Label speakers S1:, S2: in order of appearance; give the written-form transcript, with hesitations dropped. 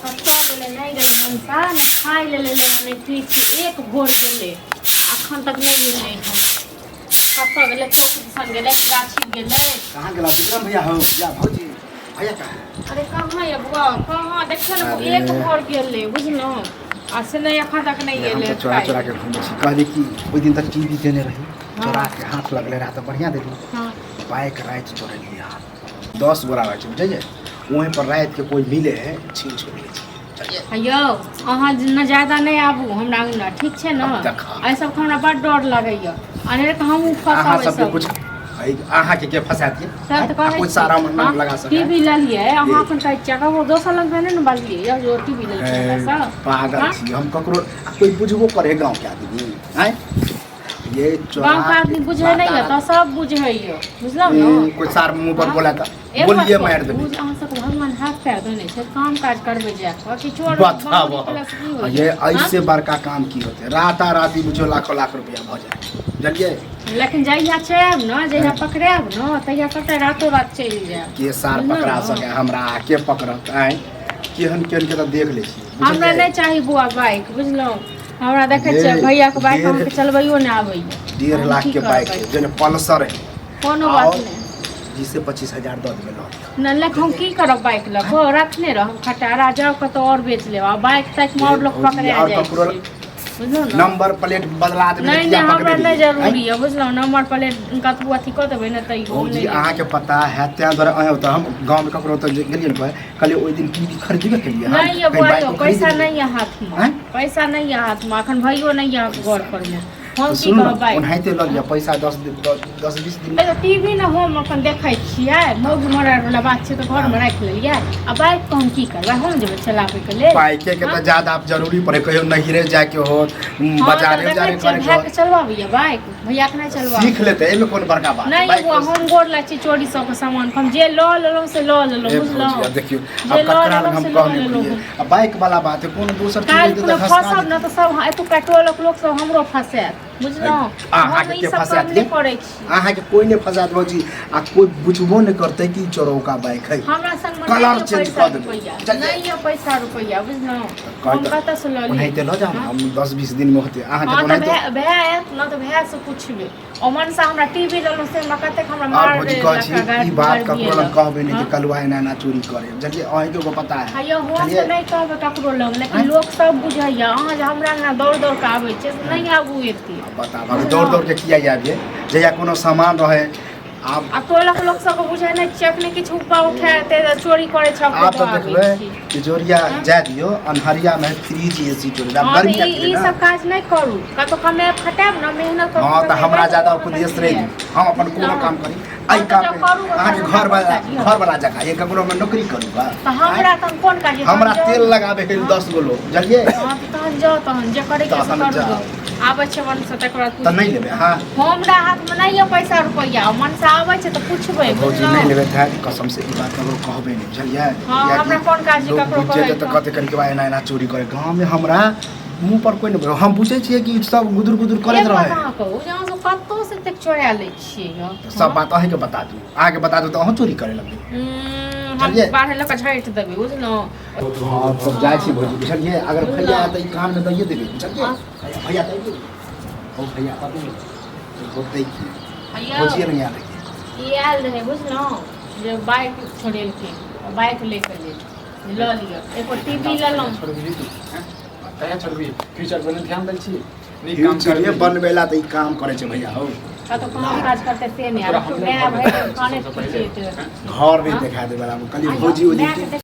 S1: कतऽ गेलै नहि गेलै मनसा ने खाय लए लेलै हँ नहि किछु एक भोर गेलै अखन तक नहि गेलै हँ कतऽ गेलै चौक दिसन गेलै कि गाछी गेलै।
S2: कहाँ गेला विक्रम भैया हो या भौजी भैया कहाँ है?
S1: अरे कहाँ ये बुआ कहाँ देखियौ ने
S2: अरे।
S1: एक भोर गेलै बुझलहुँ आ से नहि अखन तक नहि
S2: हम
S1: गेलै
S2: तऽ चोरा चोरा के घूमै छी कहली कि ओहि दिन तक टीवी देने रही चोरा के हाथ लगले रहा तऽ बढ़िया देली।
S1: हँ।
S2: बाइक राति चोरेलियै हाथ 10 गोरा रहै छै बुझलियै वहीं पर राति के कोई मिले है छीन छोड़ लै छै बुझलियै।
S1: यौ अहाँ ने ज्यादा नहि आबू हमरा अङ्गना ठीक छै ने?
S2: अब देखा।
S1: एहि सबके हमरा बड डर लगैया अनेरे के हमहूँ
S2: अहाँ
S1: फँसब एहि
S2: सबके
S1: सबमे।
S2: कुछ अहाँके के फंसा दिए
S1: सब तऽ कहै
S2: कुछ सारा मन नाम लगा सके
S1: टीवी लेलियै अहाँ अपन कहै छियै ककरो दोसर लग नहि ने बाजलियै यौ जो टीवी लेलकै हमरा सँ।
S2: पागल
S1: हाँ?
S2: छी हम ककरो आ कोई बुझबो करे गांव के आदमी आँय ये चोरा
S1: गाँव के आदमी बुझै नहि यऽ तऽ सब बुझै यऽ बुझलहुँ ने?
S2: कोई सार मुंह पर
S1: हाँ?
S2: बोला तऽ
S1: एक बात
S2: बोलिए
S1: कहू,
S2: मारि देबै।
S1: बुझ अहाँ सबके भगवान हाथ पैर देने छै काम काज करबै जाए कऽ कि चोर
S2: बताबो
S1: बाबू निकलस की होइए?
S2: ये
S1: हाँ?
S2: ऐसे बड़का काम की होते राता राती बुझो लाखों लाख रुपया भऽ जाए बुझलियै।
S1: लेकिन जहिया चलब ने जहिया पकड़ायब ने तहिया सबटा रातो रात चलि जायब।
S2: के सार
S1: बुझलहुँ
S2: पकड़ा
S1: ने?
S2: सके हमरा के पकड़त आँय केहन केहन के तऽ देख लै छियै
S1: हमरा
S2: बुझलियै?
S1: नहि चाही बुआ बाइक बुझलहुँ हमरा देखै
S2: ये
S1: छियै भैयाके बाइक
S2: डेढ़
S1: अहाँके चलबैयो नहि आबैया।
S2: 1.5
S1: हम
S2: लाख
S1: की
S2: के बाइक
S1: करबै?
S2: है जेना पल्सर है
S1: कोनो बात
S2: आओर
S1: नहि
S2: 20 से 25 हजार दऽ देबै लऽ लिअ।
S1: नहि लेकिन हम की करब बाइक लऽ कऽ रखने रहब खटारा जाउ कतौ आओर बेच लेब आ बाइक ताइकमे आओर लोक
S2: भौजी,
S1: पकड़ा
S2: आओर
S1: जाइ
S2: ककरो
S1: छै बुझलहुँ ने?
S2: नंबर प्लेट बदला देबै
S1: नहि
S2: तऽ
S1: नहि
S2: किया
S1: हमरा
S2: पकड़ेबै?
S1: नहि जरूरी
S2: आँय?
S1: यऽ बुझलहुँ नंबर प्लेट कतबो अथी कऽ देबै ने तैयो
S2: भौजी
S1: नहि
S2: अहाँके पता है तें दुआरे अहाँ ओतऽ हम गाँवमे ककरो ओतऽ जे गेलियै ने कहलियै ओहि दिन टीवी खरीदबे केलियै हम
S1: नहि यऽ
S2: कहीं
S1: बुआ
S2: बाइको
S1: यौ
S2: खरीद
S1: पैसा
S2: लेलियै।
S1: नहि यऽ हाथमे
S2: आँय?
S1: पैसा नहि यऽ हाथमे अखन भैयो नहि यऽ घर परमे हम
S2: तऽ
S1: की
S2: सुनू
S1: कहब
S2: ने
S1: बाइक
S2: ओनाहिते लऽ लिअ पैसा 10 दिन 10 20 दिन
S1: ए तऽ टीवी ने हम अपन देखै छियै मौगी मरल वाला बात छै तऽ घरमे राखि लेलियै आ बाइक के हम की करबै हम जेबै चलाबैके लेल।
S2: बाइके के तऽ ज्यादा जरूरी पड़े कहियो नहिरे जायके होत
S1: हँ तऽ
S2: बाजारे
S1: देखै
S2: उजारे
S1: छियै
S2: करे के
S1: भायके
S2: होत
S1: चलबाबैया बाइक भैयाके नहि चलबाबै
S2: सीख लेतै एहिमे कोन बड़का बात
S1: नहि
S2: बाइक
S1: बौआ हम गोर लागै छी चोरी सबके सामान हम जे लऽ लेलहुँ से लऽ लेलहुँ
S2: ए भौजी,
S1: बुझलहुँ
S2: आब देखियौ
S1: जे
S2: आब
S1: लऽ
S2: ककरा लग
S1: लेलहुँ
S2: हम
S1: से लऽ
S2: कहने
S1: लेलहुँ।
S2: बुझलियै आ बाइक वाला बात है कोनो दोसर चीज
S1: काल्हि
S2: होइतै
S1: खुना
S2: तऽ घसका
S1: फँसब ने
S2: जेतै।
S1: तऽ सब एतुका टोलक लोक सब हमरो फँसायत बुझलहुँ
S2: अहाँके
S1: हम ई
S2: के
S1: सब
S2: फँसायत
S1: काम
S2: ये?
S1: नहि करै छी।
S2: अहाँके कोई नहि फँसायत भौजी आ कोई बुझबो नहि करतै कि चोरौका बाइक है।
S1: हमरा संगमे
S2: कलर
S1: नहि यऽ
S2: चेंज
S1: पैसा
S2: कऽ देबै।
S1: रुपैआ
S2: चलियै।
S1: नहि यऽ पैसा रुपैआ बुझलहुँ
S2: कहै
S1: हम
S2: तऽ
S1: कतऽसँ लऽ ली?
S2: ओनाहिते लऽ जाउ ने हम 10-20 दिनमे होतै अहाँके
S1: हँ
S2: तऽ
S1: तऽ
S2: ओनाहिते
S1: भए भए आयत ने तऽ भायसँ पुछबै ओ मनसा हमरा टीवी लेलहुँ से हमरा कतेक हमरा
S2: और
S1: मार
S2: भौजी कहै छी ई बात ककरो लग कहबै नहि कि कलुआ एना एना चोरी करे बुझलियै अहीँके एगो पता है
S1: हयौ हम
S2: बुझलियै?
S1: तऽ नहि कहबै ककरो लग लेकिन
S2: आँय?
S1: लोक सब बुझैया अहाँ जे हमरा अंगना दौड़ दौड़ कऽ आबै छियै से नहि आबू एते।
S2: बताब दौड़ दौड़ के किया आबियै जहिया कोनो सामान रहे आब
S1: आ टोलक लोक सबके बुझै नहि छियै अखने किछु उपा उठेतै तऽ चोरी करै छै
S2: आब तऽ
S1: आबै
S2: देखबै
S1: छी।
S2: कि जोरिया जाय दियौ अन्हरिया में फ्रिज एसी चोरी आब
S1: हँ तऽ
S2: गर्मी
S1: ई
S2: आबि गेलै
S1: ई
S2: ने।
S1: सब काज नहि करू कतौ कमायब खटायब ने मेहनत करू
S2: हँ तऽ
S1: कमेबै
S2: हमरा
S1: तऽ
S2: ज्यादा
S1: अहाँके
S2: उपदेश नहि
S1: मिलत।
S2: दियौ हम अपन कोनो
S1: हँ।
S2: काम करी
S1: हँ
S2: एहि
S1: तऽ
S2: काम
S1: जब
S2: में
S1: करू तऽ
S2: अहाँके
S1: हमरा
S2: घर वाला
S1: कोन काज यऽ?
S2: घर वाला जगह ये ककरो में नौकरी करू बा
S1: तऽ हमरा तहन कोन काज यऽ?
S2: हमरा
S1: तहन
S2: तेल
S1: जाउ।
S2: लगाबे के 10 गो लोग बुझलियै।
S1: हँ तऽ तहन जाउ तहन जे करैके से
S2: तहन
S1: करू
S2: जाउ।
S1: गऽ। आबै छै मनसँ तकर बाद
S2: तऽ नहि लेबै अहाँ?
S1: हमरा हाथमे नहि यऽ पैसा रुपैआ मनसँ आबै छै तऽ पुछबै
S2: तऽ भौजी
S1: बुझलहुँ?
S2: नहि लेबै तऽ कसम से ई बात ककरो कहबै नहि बुझलियै।
S1: हँ,
S2: किएकि
S1: हमरा कोन काज छै
S2: लोक
S1: ककरो
S2: बुझि जेतै
S1: कहैके?
S2: तऽ कहतै कनिके बा एना एना चोरी करे गाँवमे हमरा मुँह पर कोइ नहि बोलै। हम बुझै छियै कि सब गुदुर गुदुर करैत
S1: एक बात
S2: रहै।
S1: अहाँ कहू जे अहाँ सब कतौसँ एतेक चोरा लै छियै यौ?
S2: तऽ सब बात अहीँके बता दू अहाँके बता दू तऽ अहूँ चोरी करे लगबै।
S1: हम
S2: बुझलियै?
S1: बाहर लऽ कऽ झाँटि देबै बुझलहुँ।
S2: हँ तब जाइ छी भौजी बुझलियै अगर भैया आयत तऽ ई कानमे दैए देबै बुझलियै। भैया दै देबै ओ भैया पता नहि बोलतै की
S1: यौ,
S2: भौजिए नहि आयल
S1: ई आयल रहै बुझलहुँ जे बाइक छोड़ेलखिन बाइक लै के लेल लऽ लिअ एगो टीवी लेलहुँ।
S3: छोड़बही तू हैं? कहिया छोड़बही फ्यूचर पर नहि ध्यान दै छी नीक काम
S2: फ्यूचरे
S3: करबही।
S2: बनबै ला तऽ ई काम करै छै भैया हौ।
S1: कतौ काम काज करतै से नहि
S3: तोरा
S1: आब
S3: हम
S1: माय
S3: नहि
S1: भरि
S3: घर
S1: काने
S3: सबसँ पहिले।
S1: खिचेतै।
S2: घर नहि
S1: हाँ?
S2: देखा देबै हम कहलियै
S1: आ यौ,
S2: भौजी ओहि दिन
S1: मायके